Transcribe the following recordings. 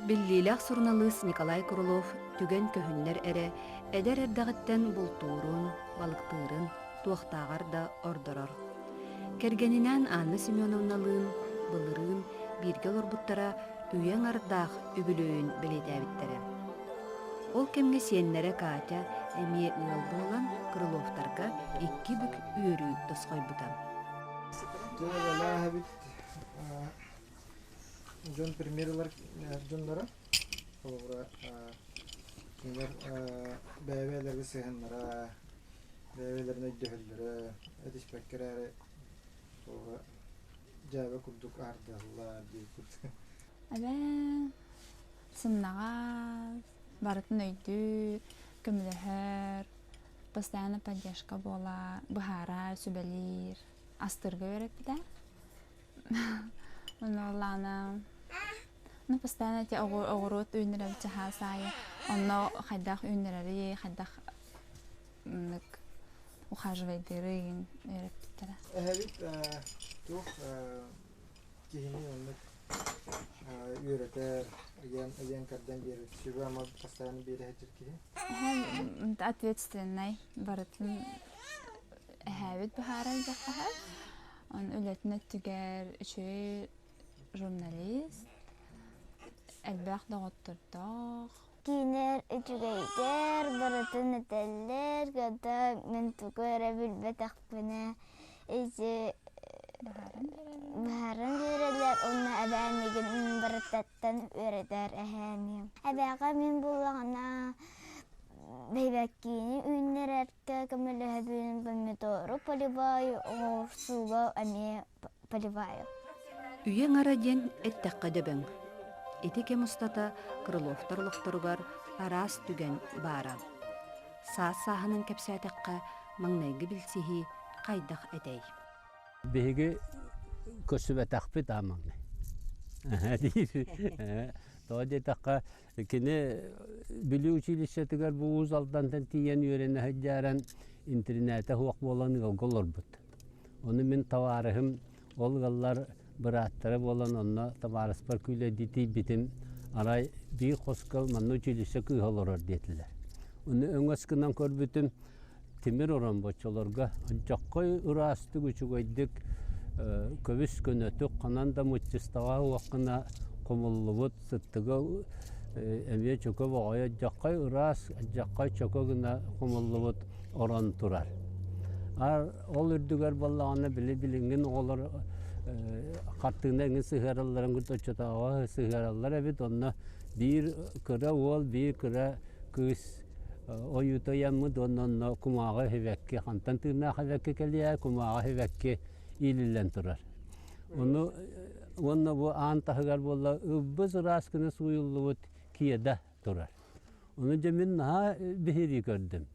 Биллиилээх суруналыыс Николай Крылов түгэн көһүннэр эрэ эдэр эрдэҕиттэн бултуурун, балыктыырын туохтааҕар да ордорор. Кэргэнинээн Анна Семеновналыын былырыын бииргэ олорбуттара үйэ аҥардаах үбүлүөйүн бэлиэтээбиттэрэ. Ол кэмҥэ сиэннэрэ Катя эмиэ ыал буолан Крыловтарга икки бүк үөрүү тосхойбута. Дьон пример ылар дьонноро холобура кинилэр бэйэ-бэйэлэргэ сыһыаннара, бэйэ-бэйэлэрин өйдөһөллөрө, этиспэккэ эрээри холобура дьээбэ курдук аһардыһаллар диир курдук. Эбээ сымнаҕас, барытын өйдүүр, көмөлөһөр, постоянно поддержка буолар, быһаарар, сүбэлиир, астыырга үөрэппитэ. Онно Лана ну постоянно эти оҕуруот үүннэрэбит чаһаас аайы онно хайдах үүннэрэри, хайдах ыннык ухаживайдыыры игин үөрэппиттэрэ. Эһэбит туох киһини оннук үөрэтэр, ыйан ыйан кэрдэн биэрэр, сүбэ-ама постоянно биэрэ сылдьар киһи? Эһэм ответственнай барытын эһээбит быһаарар диэххэ Он үлэтин өттүгэр үчүгэй журналист, элбэх доҕоттордоох. Киинэр үчүгэйдэр, барытын этэллэр, когда мин тугу эрэ билбэтэхпинэ ити быһааран биэрэллэр уонна эбээ миигин барытыттан үөрэтэр эһээм. Эбээҕэ мин буллаҕына бэйбэккиини үүннэрэр көмөлөһөбүн помидору поливаю, оҕурсууга эмиэ поливаю. Үйэ аҥара диэн эттэххэ дөбөҥ. Ити кэм устата Крыловтар олохторугар араас түгэн баара. Саас сааһынан кэпсээтэххэ, маҥнайгы билсиһии хайдах этэй? Биһиги көрсүбэтэхпит аа маҥнай. Тоҕо диэтэххэ, Кини Бүлүү училищетыгар бу Уус Алдантан тиийэн үөрэнэ сылдьааран интэринээтэ суох буолан ыалга олорбут. Ону мин табаарыһым ол ыаллар бырааттара буолан онно табаарыспар күүлэйдии тиийбитим, арай биир хоско манна училище кыыһа олорор диэтилэр. Ону өҥөс гынан көрбүтүм тимир оромбоччолорго ончоххой ыраастык үчүгэйдик көбүс көнөтүк ханан да мыччыстаҕа уоххуна хомуллубут сыттыга эмиэ чөкө боҕойо дьаххай ыраас дьаххай чөкө гына хомуллубут орон турар ар ол үрдүгэр буоллаҕына били билиҥҥин оҕолор хартыына эҥин сыһыаралларын кытта оччотооҕу сыһыараллар эбит онно биир кыра уол биир кыра кыыс ойуута ыйаммыт уонна онно кумааҕы сибэкки хантан тыыннаах сибэкки кэлиэ кумааҕы сибэкки иилиллэн турар ону уонна бу аан таһыгар буолла ылбыс ыраас гына сууйуллубут киэдэ турар ону дьэ мин наһаа биһирии көрдүм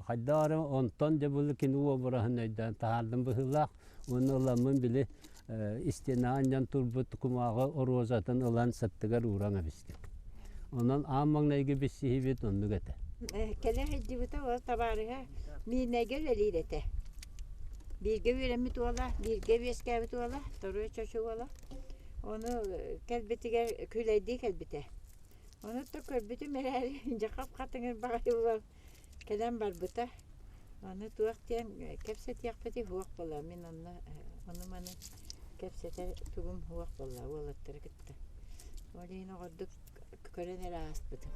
хайдах эрэ онтон дьэ бу кини уобараһын өйдөөн таһаардым быһыылаах уонна ыламмын били истиэнэҕэ анньан турбут кумааҕы оруозатын ылан сыттыгар ууран эбистим. Онон аан маҥнайгы билсиһиибит оннук этэ. Кэлэ сылдьыбыта ол табаарыһа Миирнэйгэ үлэлиир этэ. Бииргэ үөрэммит уола, бииргэ үөскээбит уола, Торуой Чочу уола. Ону кэлбитигэр күлэйдии кэлбитэ. Ону то көрбүтүм эрээри, дьэ хап-хатыҥыр баҕайы уол Кэлэн барбыта. Аны туох диэн кэпсэтиэхпитий суох буолла. Мин онно ону-маны кэпсэтэр тугум суох буолла уолаттары кытта. Ол иһин оҕордук көрөн эрэ ааспытым.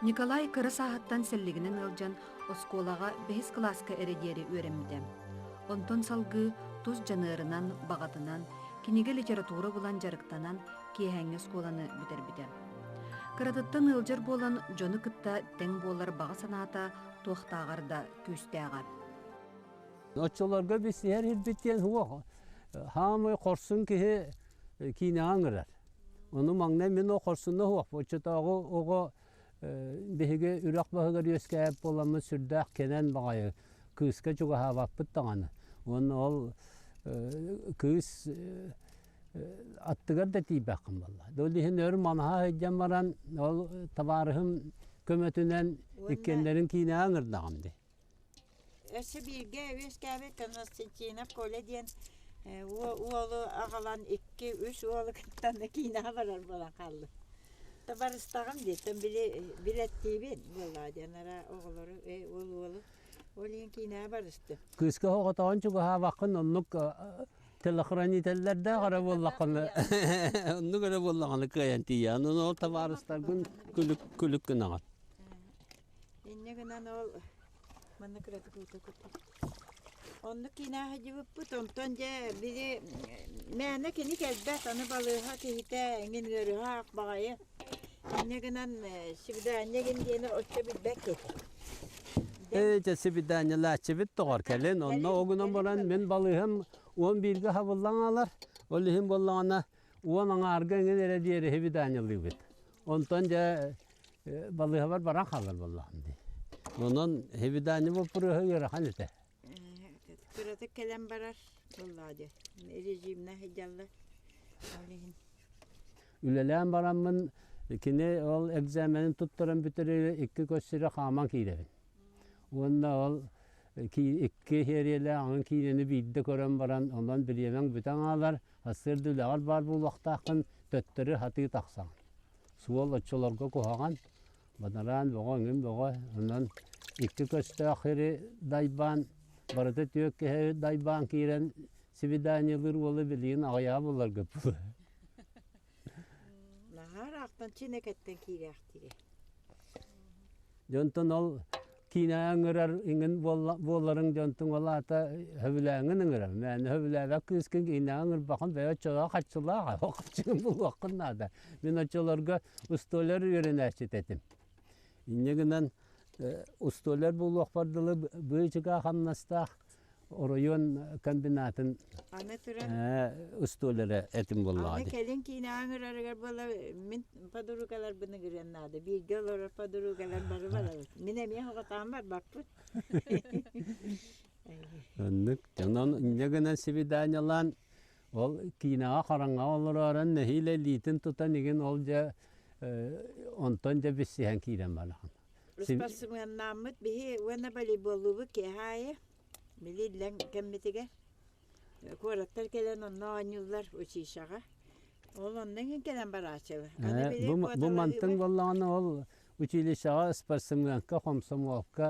Николай кыра сааһыттан сэллигинэн ыалдьан оскуолаҕа бэһис кылааска эрэ диэри үөрэммитэ. Онтон салгыы тус дьаныарынан, баҕатынан, кинигэ литература булан дьарыктанан киэһээҥҥи оскуоланы бүтэрбитэ. Кыратыттан ыалдьар буолан дьону кытта тэҥ буолар баҕа санаата туохтааҕар да күүстээҕэ. Оччолорго билсиһэр ирбит диэн суох. Хаамай хорсун киһи киинэҕэ ыҥырар. Ону маҥнай мин ол хорсунна суох. Оччотооҕу оҕо биһиги үрэх баһыгар үөскээбит буоламмыт сүрдээх кэнэн баҕайы кыыска чугаһаабаппыт даҕаны. Уонна ол кыыс аттыгар да тиийбэххин буолла. Ол иһин өр манаһа сылдьан баран ол табаарыһым көмөтүнэн иккиэннэрин киинэҕэ ыҥырдаҕым дии. Өссө бииргэ үөскээбит Константинов Коля диэн Уолу аҕалан икки, үс уолу кыттан киинэҕэ барар буолан хааллым. Табарыстаҕым диэттэн били билэттиибин буоллаа диэн ара оҕолору уол уолу ол иһин киинэҕэ барыстым. Кыыска оҕотоҕун чугаһаабаккын оннук телохранителлэрдээх эрэ буоллаххына оннук эрэ буоллаҕына кыайан тиийэҕин. Ону ол табаарыстаргын күлүк күлүк гынаҕын. Инньэ гынан ол манна кыратык уута кутта. Оннук киинэҕэ сылдьыбыппыт, онтон дьэ били мээнэ кини кэлбэт, аны балыыһа киһитэ эҥин ыарыһах баҕайы. Инньэ гынан свидание гин диэни оччо билбэт киһи. Ээ, дьэ свиданиелааччыбыт доҕор кэлин онно огунан баран мин балыыһам 11-гэ хабыллан аалар. Ол иһин буоллаҕына уон аҥаарга эҥин эрэ диэри свиданиелыыбыт. Онтон дьэ балыыһабар баран хаалар буоллаҕым дии. Онон свидание боппуруоһа ыарахан этэ. Кыратык кэлэн барар буоллаҕа дии. Режимнэ сылдьаллар. Ол иһин. Үлэлээн бараммын кини ол экзаменын туттаран бүтэрэ икки көс сирэ хааман киирэбин. Уонна ол икки сериялээх аҥын киинэни биирдэ көрөн баран, онон бириэмэҥ бүтэн хаалар, сарсыарда үлэҕэр баар буолуохтааххын, төттөрү сатыы тахсаҕын. Суол оччолорго куһаҕан, бадараан бөҕө, өҥүн бөҕө, онон икки көстөөх сири дайбаан, барыта түөрт киһи дайбаан киирэн свиданиелыыр уолу билигин аҕыйаҕа буларгыт буолуо. Наһаа ыраахтан Чинэкэттэн киирээхтиирэ. Дьонтон ол киинэҕэ ыҥырар иҥин буолларыҥ дьонтуҥ ол аата сөбүлээҥҥин ыҥырар. Мээнэ сөбүлээбэт кыыскын киинэҕэ ыҥырбаххын бэйэ оччолоох харчылаах, ол харчыгын булуоххун наада. Мин оччолорго устуолар үөрэнээччитэ этим. Инньэ гынан устуолар буолуохпар дылы быычыкаа хамнастаах оройуон комбинатын Аны туран устуолара этим буоллаҕа Аны дии. кэлин киинэҕэ ыҥырарыгар буола мин подругаларбын ыҥырыан наада. Бииргэ олорор подругалар бары барабыт. Мин эмиэ оҕотоон барбаппын. Оннук. Онон инньэ гынан свиданиелаан ол киинэҕэ хараҥаҕа олороорон нэһиилэ илиитин тутан игин ол дьэ онтон дьэ билсиһэн киирэн бараҕын. Ыспарсымыаннааммыт биһи уонна волейболлуубут киэһэ аайы били иллэҥ кэммитигэр куораттар кэлэн онно оонньууллар училищеҕа. Ол онно иҥин кэлэн барааччылар. Аны били Бу, бу мантыҥ куоталаһыыбыт буоллаҕына ол училищеҕа ыспарсымыанка, хомсомуолка,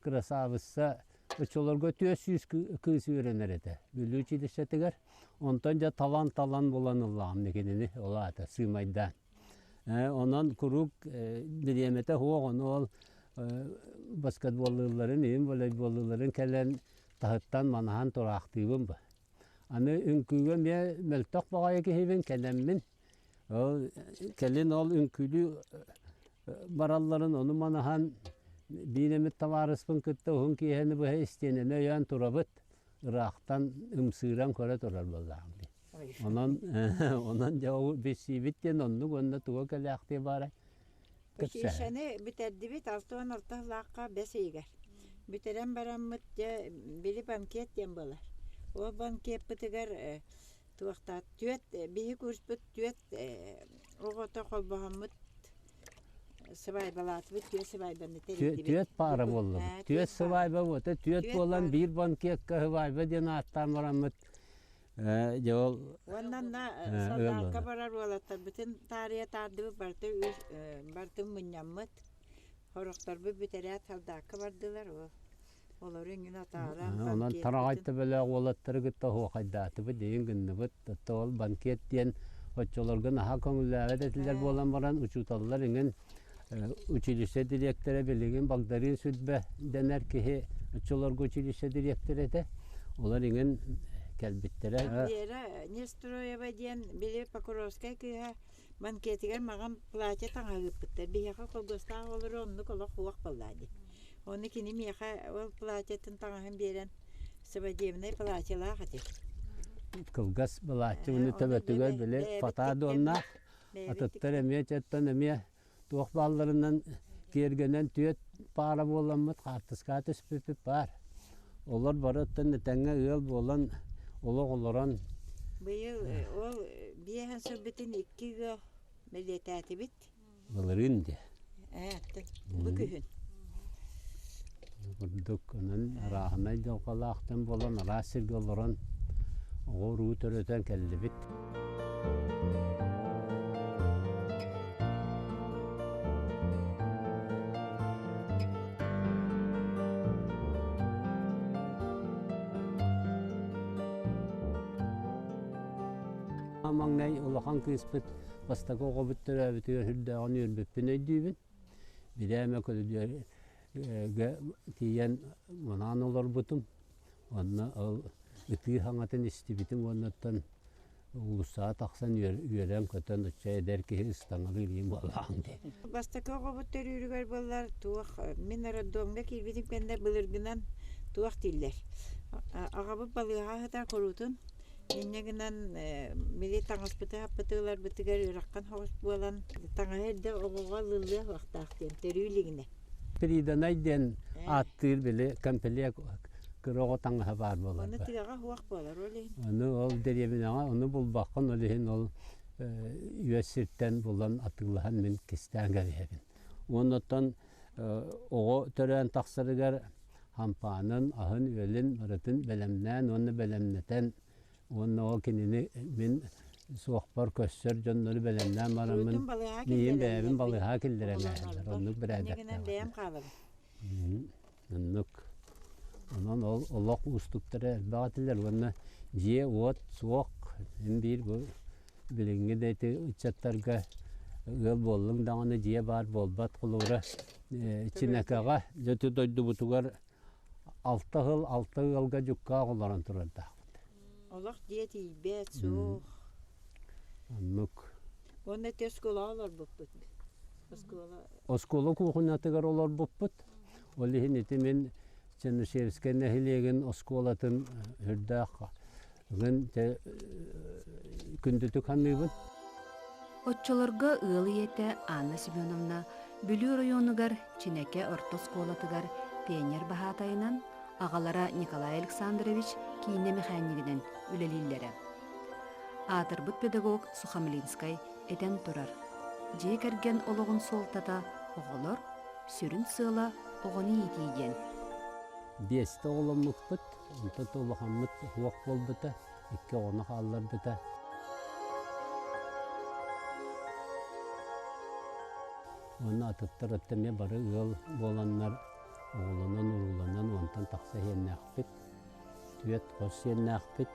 кырасаабысса оччолорго 400 кыыс үөрэнэр этэ Бүлүү училищетыгар. Онтон дьэ талан-талан булан ыллаҕым кинини ол аата сыымайдаан. Онон куруук бириэмэтэ суох, ону ол баскетболлуулларын, иһин волейболлууларын кэлэн таһыттан манаһан тураахтыыбын ба. Аны үҥкүүгэ эмиэ мөлтөх баҕайы киһибин кэлэммин, ол кэлин ол үҥкүүлүү баралларын ону манаһан биир эмит табаарыспын кытта уһун киэһэни быһа истиэнэни өйөөн турабыт, ыраахтан ымсыыран көрө турар буоллаҕым дии. Онон онон дьэ ол билсиибит диэн оннук уонна туга кэлээхтиэ баарай? Кэпсээ. Училищены бүтэрдибит 66 сыллаахха бэс ыйыгар. Бүтэрэн бараммыт дьэ били банкет диэн буолар. Ол банкеппытыгар туохтаат түөрт биһи курспут түөрт оҕото холбоһоммут сыбаайбалаатыбыт түөрт сыбаайбаны тэрийдибит. Түөрт паара буоллубут. Түөрт сыбаайба буолта. Түөрт буолан биир банкетка сыбаайба диэн ааттаан бараммыт Дьэ ол Уонна онно солдаакка барар уолаттарбытын таарыйа таардыбыт барыта үс барытын мунньаммыт. Сорохторбут бүтэрээт солдаакка бардылар ол. Олору иҥин атааран Онон тараҕай төбөлөөх уолаттары кытта оһуохайдаатыбыт, диэн гынныбыт. Ол банкет диэн оччолорго наһаа көҥүллээбэт этилэр буолан баран учууталлар иҥин училище дириэктэрэ билигин Багдарыын Сүлбэ дэнэр киһи оччолорго училище дириэктэрэ этэ. Олор иҥин кэлбиттэрэ. Вера Нестроева диэн били Покровскай кыыһа банкетыгар маҕан платье таҥаһа ыыппыттар. Биһиэхэ холбуостаах олору оннук олох суох буоллаа дии. Ону кини миэхэ ол платьетын таҥаһын биэрэн свадебнай платьелаах этэ. Кылгас былааччы уну төбөтүгэр били фата дуоннаах Атыттар эмиэ чэттэн эмиэ туох баалларынан киэргэнэн түөрт паара буоламмыт хаартыскаҕа түспүппүт баар. Олор бары оттон этэҥҥэ ыал буолан олох олорон Быйыл ол биэһэн сылбытын икки ыал бэлиэтээтибит. Былырыын дии. Ээ, бу күһүн. Курдук онон арааһынай дьылҕалаах дьон буолан араас сиргэ олорон. Оҕо-уруу төрөтөн кэллибит. Маҥнай улахан кыыспыт бастакы оҕобут төрөөбүтүгэр сүрдээҕин үөрбүппүн өйдүүбүн. Бирээмэ көрүдүөргэ тиийэн манаан олорбутум. Онно ол ытыы хаҥатын истибитим уоннаттан уулуссаҕа тахсан үөрэн-көтөн оччо эдэр киһи ыстаҥалыыр иһин буоллаҕым дии. Бастакы оҕобут төрүүрүгэр буоллар туох мин роддомҥа киирбитим кэннэ былыргынан туох дииллэр. Аҕабыт балыыһаҕа сытар куруутун инньэ гынан били таҥаспыты ыларбытыгар ыарахан соҕус буолан таҥаһы эрдэ оҕоҕо ылыллыа суохтаах диэн төрүү илигинэ. Приданай диэн ааттыыр били комплект кыра оҕо таҥаһа баар буолар. Ону тыаҕа суох буолар ол иһин. Ону ол дэриэбинэҕэ ону булбаккын ол иһин ол үөс сиртэн булан атыылаһан мин кистээн кэбиһэбин. Уоннаттан оҕо төрөөн тахсарыгар хампаанын, аһын-үөлүн барытын бэлэмнээн уонна бэлэмнэтэн уонна ол кинини мин суохпар көссөр дьоннору бэлэмнээн бараммын миигин бэйэбин балыыһаҕа киллэрэн ээһэллэр оннук бэрээдэктээх. Бэйэм хаалабын. Оннук. Онон ол олох уустуктара элбэх этилэр уонна дьиэ-уот суох. Мин биир бу билиҥҥи да ити ыччаттарга ыал буоллуҥ даҕаны дьиэ баар буолбат холобура Чинэкэҕэ дьэ дойдубутугар алта сыл алта ыалга дьуккаах олорон турардаахпыт. Олох дьиэ тиийбэт, суох. Оннук. Уонна ити оскуолаҕа олорбуппут. Оскуола Оскуола куукунатыгар олорбуппут. Ол иһин ити мин Чернышевскай нэһилиэгин оскуолатын үрдээх күндүтүк саныыбын. Оччолорго ыал ийэтэ Анна Семеновна Бүлүү оройуонугар Чинэкэ орто оскуолатыгар пионер баһаатайынан, аҕалара Николай Александрович киинэ мэхээнньигинэн үлэлииллэрэ. Аатырбыт педагог Сухомлинскай этэн турар: «Дьиэ кэргэн олоҕун суолтата оҕолор, сүрүн сыала оҕону иитии диэн». Биэстэ оҕоломмуппут, онтон улахаммыт суох буолбута, икки оҕону хаалларбыта. Уонна атыттар өттө эмиэ бары ыал буоланнар оҕолонон-урууланан уонтан тахса иһиэннээхпит, түөрт хос сиэннээхпит.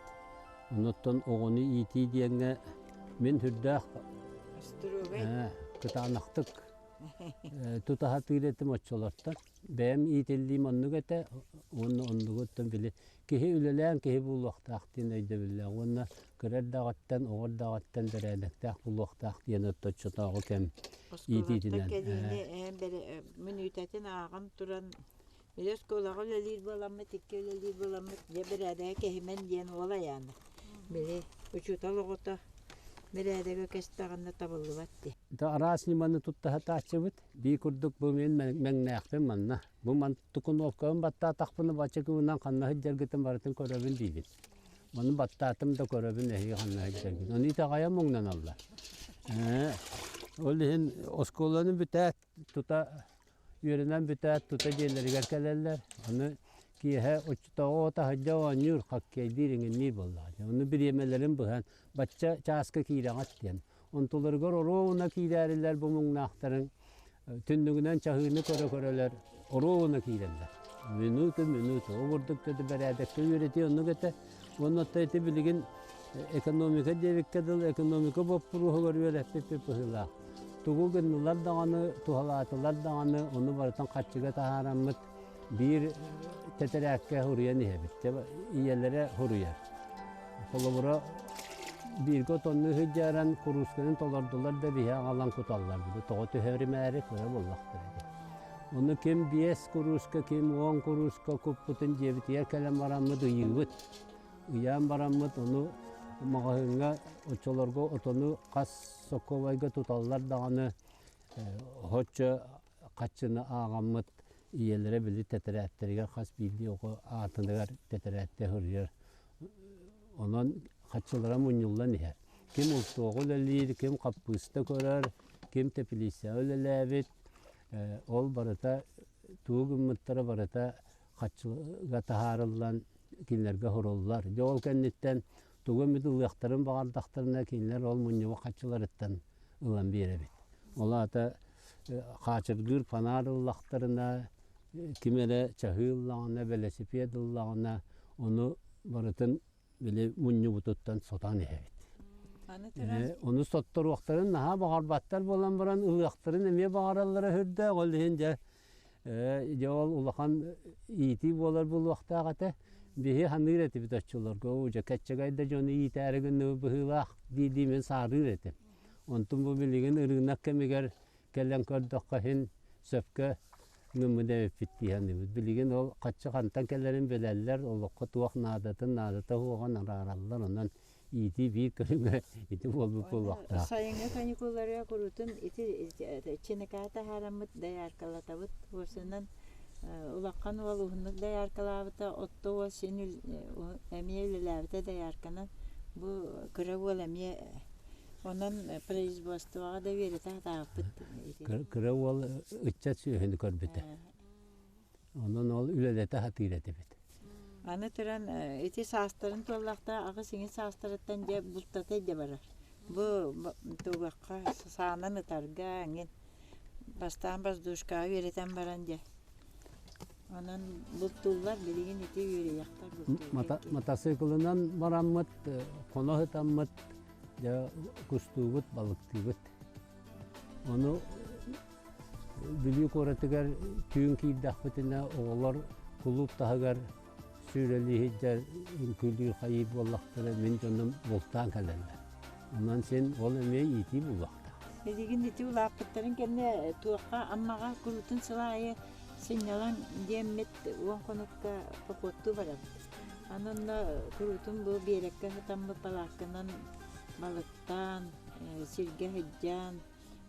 Онуттан оҕону иитии диэҥҥэ мин сүрдээх кытаанахтык тутаһа тыыр этим оччолортон. Бэйэм иитиллиим оннук этэ уонна оннугуттан били киһи үлэлээн киһи буолуохтаах диэн өйдөбүллээх уонна кыра эрдэҕиттэн, оҕо эрдэҕиттэн бэрээдэктээх буолуохтаах диэн оччотооҕу кэм Оскуолаттан иитиитинэн. кэлиини мүнүүтэтин ааҕан туран били оскуолаҕа үлэлиир буоламмыт, икки үлэлиир буоламмыт, дьэ бэрээдэгэ кэһимэн диэн уол айаана. Били учуутал оҕото бэрээдэгэ кэстэҕинэ табыллыбат дии. Араас ньыманы тутта сатааччыбыт. Бии курдук бу мин мэҥнээхпин манна. Бу мантукунуопкабын баттаатахпына бачыкыбынан ханна сылдьаргытын барытын көрөбүн диибин. Маны баттаатым да көрөбүн эһиги ханна сылдьаргын. Ону итэҕэйэн муҥнаналлар. Ол иһин оскуоланы бүтээт тута үөрэнэн бүтээт тута дьиэлэригэр кэлэллэр. Аны киэһэ оччотооҕу таһырдьа оонньуур, хоккейдиир иҥинниир буоллаҕа. Ону бириэмэлэрин быһан бачча чааска киирэҕит диэн. Онтуларыгар оруобуна киирээрилэр бу муҥнаахтарын түннүгүнэн чаһыыны көрө-көрөлөр оруобуна киирэллэр. Минута минута ол курдук да бэрээдэккэ үөрэтии оннук этэ. Уонна оттон ити билигин экономика диэбиккэ дылы экономика боппуруоһугар үөрэппиппит быһыылаах. Тугу гыннылар даҕаны, туһалаатылар даҕаны, ону барытын харчыга таһаараммыт биир тэтэрээккэ суруйан иһэбит. Ийэлэрэ суруйар. Холобура, бииргэ отоннуу сылдьаран куруусканы толордулар да биһи аҕалан куталлар. Тоҕо түһэримээри кыра буоллахтара дии. Ону ким биэс курууска, ким уон курууска куппутун дьиэбитигэр кэлэн бараммыт ыйыыбыт. Ыйаан бараммыт ону маҕаһыыҥҥа оччолорго отону хас сокуобайга туталлар даҕаны оччо хаччыны ааҕаммыт ийэлэрэ били тэтэрээттэригэр хас биирдии оҕо аатыныгар тэтэрээттэ суруйар. Онон хаччылара мунньуллан иһэр. Ким ултуоҕу үлэлиир, ким хаппыыста көрөр, ким тэпилииссэҕэ үлэлээбит, ол барыта тугу гыммыттара барыта хаччыга таһаарыллан кинилэргэ суруллар. Дьэ ол кэнниттэн Тугу эмит ылыахтарын баҕардахтарына кинилэр ол мунньубут харчыларыттан ылан биэрэбит. Ол аата хаачыргыыр фонарь ыллахтарына, ким эрэ чаһыы ыллаҕына, бэлэсипиэт ыллаҕына, ону барытын били мунньубутуттан сотон иһэбит. Ону сотторуохтарын наһаа баҕарбаттар буолан баран ылыахтарын эмиэ баҕараллара сүрдээх. Ол иһин дьэ дьэ ол улахан иитии буолар буолуохтаах этэ. Биһи саныыр этибит оччолорго, оо дьэ кэччэгэй да дьону иитээри гынныбыт быһыылаах дии-дии мин саарыыр этим. Онтум бу билигин ырыынак кэмигэр кэлэн көрдөххө иһин сөпкө гыммыт эбиппит дии саныыбыт. Билигин ол хаччы хантан кэлэрин билэллэр, олоххо туох наадатын, наадата суоҕун араараллар. Онон иитии биир көрүҥэ ити буолбут буолуохтаах. Сайыҥҥы каникулларга куруутун ити чиныкаа таһаараммыт дояркалатабыт. Уосунан улахан уол уһуннук дояркалаабыта, отто уол син эмиэ үлэлээбитэ доярканан. Бу кыра уол эмиэ онон производствоҕа да үөрэтэ сатаабыппыт. Кыра уол ыччат сүөһүнү көрбүтэ. Онон ол үлэлэтэ сатыыр этибит. Аны туран ити саастарын туоллахта аҕыс иҥин саастарыттан дьэ бултата илдьэ барар. Бу тугахха саанан ытарга эҥин бастаан воздушкаҕа үөрэтэн баран дьэ онон бултууллар билигин ити үөрүйэхтэр бултууллар. Матасыыкылынан бараммыт, хоно сытаммыт, дьэ кустуубут, балыктыыбыт. Ону Бүлүү куоратыгар түүн киирдэхпитинэ оҕолор кулууп таһыгар сүүрэлии сылдьар үҥкүүлүүр хайыы буоллахтара мин дьонум бултаан кэлэллэр. Онон син ол эмиэ иитии буолуохтаах. Билигин ити улааппыттарын кэннэ туохха Аммаҕа куруутун сыл аайы сынньалаҥ диэммит 10 хонукка походтуу барабыт. Аны онно куруутун бу биэрэккэ сытаммыт балаакканан балыктаан, сиргэ сылдьан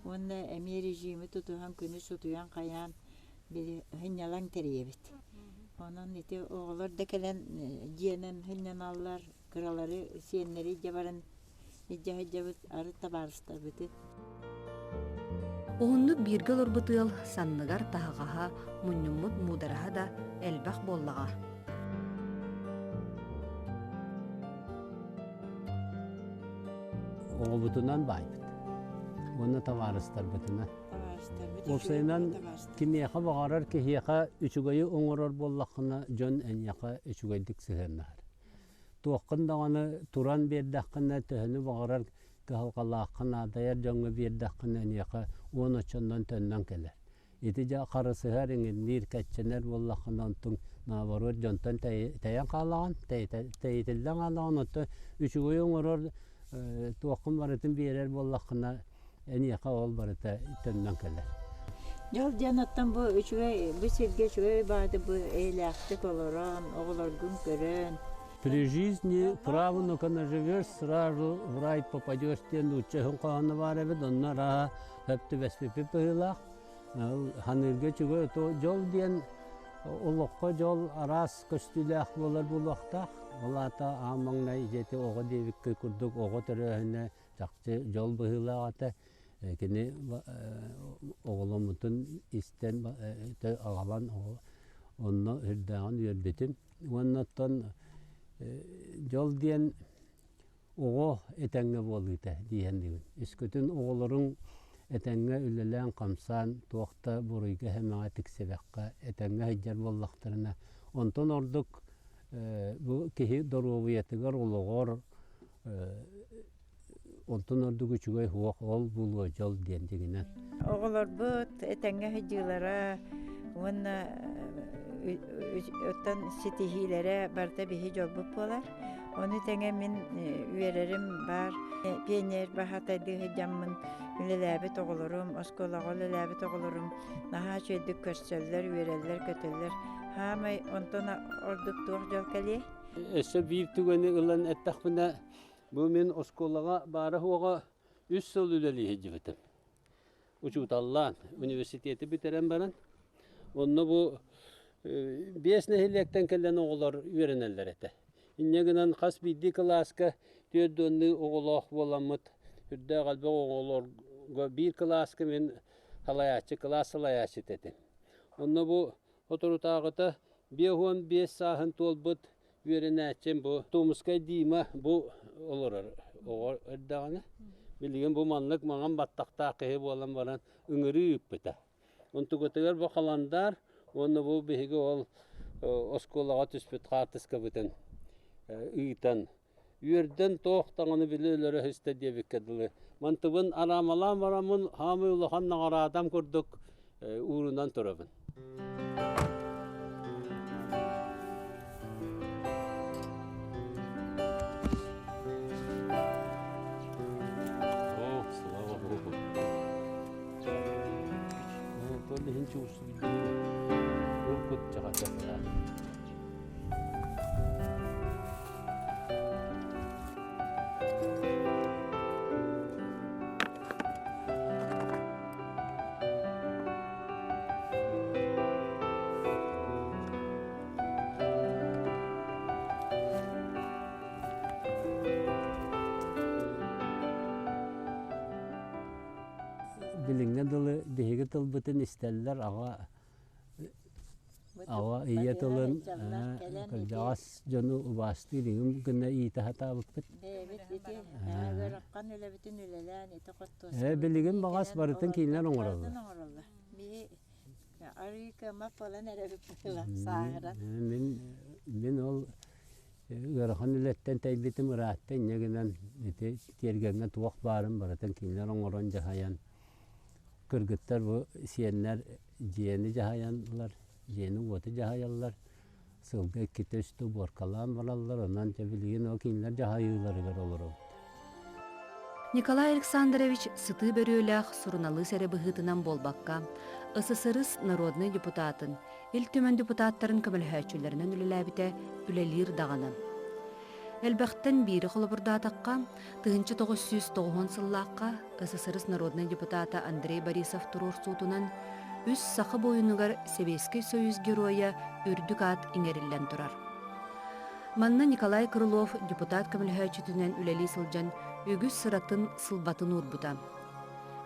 уонна эмиэ режими тутуһан күнүс утуйан хайаан били сынньалаҥ тэрийэбит. Онон ити оҕолор да кэлэн дьиэнэн сынньаналлар, кыралары, сиэннэри илдьэ баран илдьэ сылдьабыт, арыт табаарыстарбытын. Уһуннук бииргэ олорбут ыал санныгар таһаҕаһа, мунньуммут муудараһа да элбэх буоллаҕа. Оҕобутунан баайбыт уонна табаарыстарбытынан. Уопсайынан кимиэхэ баҕарар киһиэхэ үчүгэйи оҥорор буоллаххына, дьон эйиэхэ үчүгэйдик сыһыаннаһар. Туоххун даҕаны туран биэрдэххинэ, төһөнү баҕарар кыһалҕалааххын наадайар дьоҥҥо биэрдэххинэ, эйиэхэ уон оччоннон төннөн кэлэр. Ити дьэ харысыһар, иҥинниир, кэччэнэр буоллаххына, онтуҥ наоборот дьонтон тэйэн хаалаҕын, тэйитиллэн хаалаҕын, оттон үчүгэйи оҥорор туоххун барытын биэрэр буоллаххына, эйиэхэ ол барыта төннөн кэлэр. Дьол диэн оттон бу үчүгэй, бу сиргэ үчүгэй баҕайытык бу эйэлээхтик олорон, оҕолоргун көрөн. При жизни правнука наживешь, сразу в рай попадешь диэн нуучча өһүн хоһооно баар эбит, онно арааһа сөп түбэспиппит быһыылаах. Ханыырга үчүгэй дьол диэн олоххо дьол араас көстүүлээх буолар буолуохтаах. Ол аата аан маҥнай дьиэти оҕо диэбиккэ курдук оҕо төрөөһүнэ чахчы дьол быһыылаах этэ. Кини оҕоломмутун истэн аҕалан онно үрдээҕин үөрбүтүм. Уонна оттон дьол диэн оҕо этэҥҥэ буолуута дии саныыбын. Өскөтүн оҕолоруҥ этэҥҥэ үлэлээн-хамсаан, туох да буруйга-сэмэҕэ тиксибэххэ этэҥҥэ сылдьар буоллахтарына, онтон ордук бу киһи доруобуйатыгар, олоҕор онтон ордук үчүгэй суох ол буолуо дьол диэн дьиҥинэн. Оҕолорбут этэҥҥэ сылдьыылара уонна оттон ситиһиилэрэ барыта биһи дьолбут буолар. Ону тэҥэ мин үөрэрим баар пионер баһаатайдыы сылдьаммын үлэлээбит оҕолорум, оскуолаҕа үлэлээбит оҕолорум наһаа үчүгэйдик көрсөллөр, үөрэллэр-көтөллөр. Хаамай онтон ордук туох дьол кэлиэй? Өссө биир түгэни ылан эттэхпинэ, бу мин оскуолаҕа баара-суоҕа үс сыл үлэлии сылдьыбытым. Учууталлаан, университеты бүтэрэн баран, онно бу биэс нэһилиэктэн кэлэн оҕолор үөрэнэллэр этэ. Инньэ гынан хас биирдии кылааска түөрт уоннуу оҕолоох буоламмыт, үрдээх элбэх оҕолорго биир кылааска мин салайааччы, кылаас салайааччыта этим. Онно бу соторутааҕыта 55 сааһын туолбут үөрэнээччим бу Томскай Дима бу олорор оҕо эрдэҕинэ. Билигин бу маннык маҥан баттахтаах киһи буолан баран ыҥырыы ыыппыта. Онтукатыгар бу халандаар уонна бу биһиги ол оскуолаҕа түспүт хаартыскабытын ыытан үөрдэн туох даҕаны били өлөрө истэ диэбиккэ дылы мантыбын араамалаан бараммын хаамый улахан наҕараадам курдук уурунан турабын. О, слава Богу. Тон иһин чуусубут чаҕача Билиҥҥэ дылы биһиги тылбытын истэллэр аҕа Аҕа ийэ тылын кырдьаҕас дьону убаастыыр иҥин гына иитэ сатаабыппыт. Бэйэбит ити ыараххан үлэбитин үлэлээн ити Ээ билигин баҕас барытын кинилэр оҥороллор. оҥороллор. Биһи арыы кыаммат буолан эрэбит сааһыран. Мин мин ол ыарахан үлэттэн тэйбитим ыраатта инньэ гынан ити тиэргэҥҥэ туох баарын барытын кинилэр оҥорон дьаһайан кыргыттар бу сиэннэр дьиэни дьаһайаллар, дьиэни-уоту дьаһайаллар, сылга иккитэ-үстэ убуоркалаан бараллар, онон дьэ билигин ол кинилэр дьаһайыыларыгар олоробут. Николай Александрович сытыы бөрүөлээх суруналыыс эрэ быһыытынан буолбакка, СССР народнай депутатын, Ил Түмэн депутаттарын көмөлөһөөччүлэринэн үлэлээбитэ үлэлиир даҕаны. Элбэхтэн биири холобурдаатахха, 1990 сыллаахха СССР народнай депутата Андрей Борисов туруорсуутунан үс саха буойунугар Сэбиэскэй Союз Геройа үрдүк аат иҥэриллэн турар. Манна Николай Крылов депутат көмөлөһөөччүтүнэн үлэлии сылдьан үгүс сыратын, сылбатын уурбута.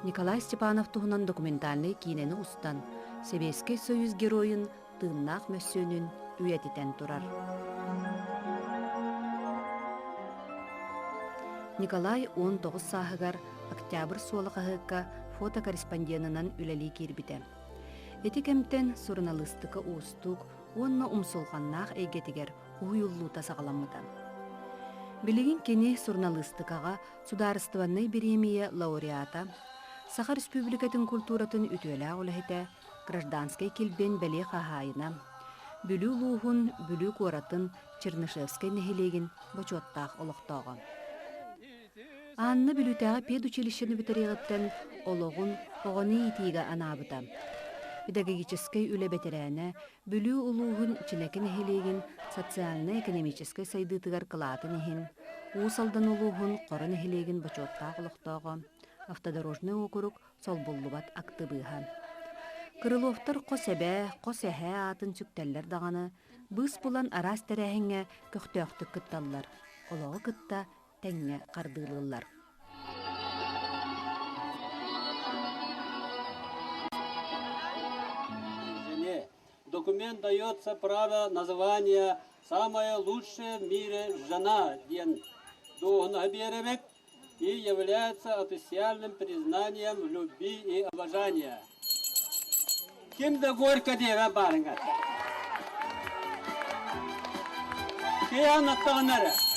Николай Степанов туһунан документальнай киинэни устан, Сэбиэскэй Союз Геройун тыыннаах мөссүөнүн үйэтитэн турар. Николай 19 сааһыгар Октябрь суола хаһыакка фотокорреспонденынан үлэлии киирбитэ. Ити кэмтэн суруналыыстыка уустук уонна умсулҕаннаах эйгэтигэр уһуйуллуута саҕаламмыта. Билигин кини суруналыыстыкаҕа судаарыстыбаннай бириэмийэ лауреата, Саха Республикатын культуратын үтүөлээх үлэһитэ, Гражданскай килбиэн бэлиэ хаһаайына, Бүлүү улууһун Бүлүү куоратын Чернышевскай нэһилиэгин бочуоттаах олохтооҕо. Анна Бүлүүтээҕи педучилищены бүтэриэҕиттэн олоҕун оҕону иитиигэ анаабыта. Педагогическай үлэ бэтэрээнэ, Бүлүү улууһун Чинэки нэһилиэгин социальнай-экономическай сайдыытыгар кылаатын иһин, Уус Алдан улууһун Хоро нэһилиэгин бочуоттаах олохтооҕо, Автодорожнай уокурук солбуллубат актыбыыһа. Крыловтар хос эбээ, хос эһээ аатын сүктэллэр даҕаны, быыс булан араас тэрээһиҥҥэ көхтөөхтүк кытталлар, олоҕу кытта тэҥҥэ хардыылыыллар. Документ дается право названия «Самая лучшая в мире жена» диэн дуоһунаһы биэрэбит и является официальным признанием любви и обожания. Ким да горько диэбэ баарыҥа. Киһи анаттаҕына эрэ.